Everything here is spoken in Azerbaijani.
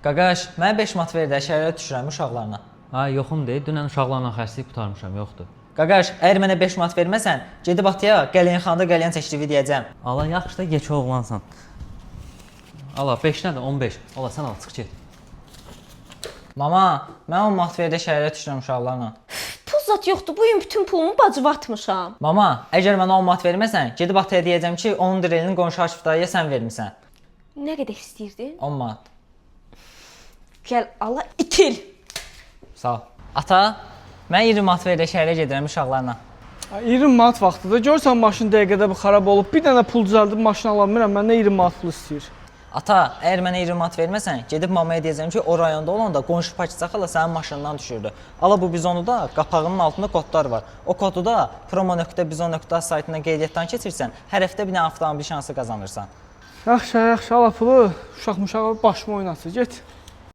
Qaqaş, mənə 5 manat ver də, şəhərə düşürəm uşaqlarla. Ay, yoxum de, dünən uşaqlarla xərclik qurtarmışam, yoxdur. Qaqaş, əgər mənə 5 manat verməsən, gedib ataya qəlyanxanada qəlyan çəkdiyi deyəcəm. Ala, yaxşı da geç oğlansan. Ala, 5 nədir? 15. Ala, sən al, çıx get. Mama, mənə 10 manat ver də, şəhərə düşürəm uşaqlarla. Pul zat yoxdur. Bu gün bütün pulumu bacıva atmışam. Mama, əgər mənə 10 manat verməsən, gedib ataya deyəcəm ki, 10 liralını qonşu Akif dayıya sən vermisən. Nə qədər istəyirdin? 10 manat. Gəl ala itil. Sağ ol. Ata, mənə 20 manat ver də, şəhərə gedirəm uşaqlarla. Ay, 20 manat vaxtıdır. Görsən maşın dəqiqədə bu xarab olub. Bir dənə pul düzəldib maşın ala bilmirəm. Məndən 20 manat pul istəyir. Ata, əgər mənə 20 manat verməsən, gedib mamaya deyəcəm ki, o rayonda olanda qonşu Pakizə xala sənin maşından düşürdü. Ala bu bizonu da qapağının altında kodlar var. O kodu da promo.bizon.az saytına qeydiyyatdan keçirsən, hər həftə bir dənə avtomobil şansı qazanırsan. Yaxşı, yaxşı, ala pulu. Uşaq muşaq başımı oynatır. Get.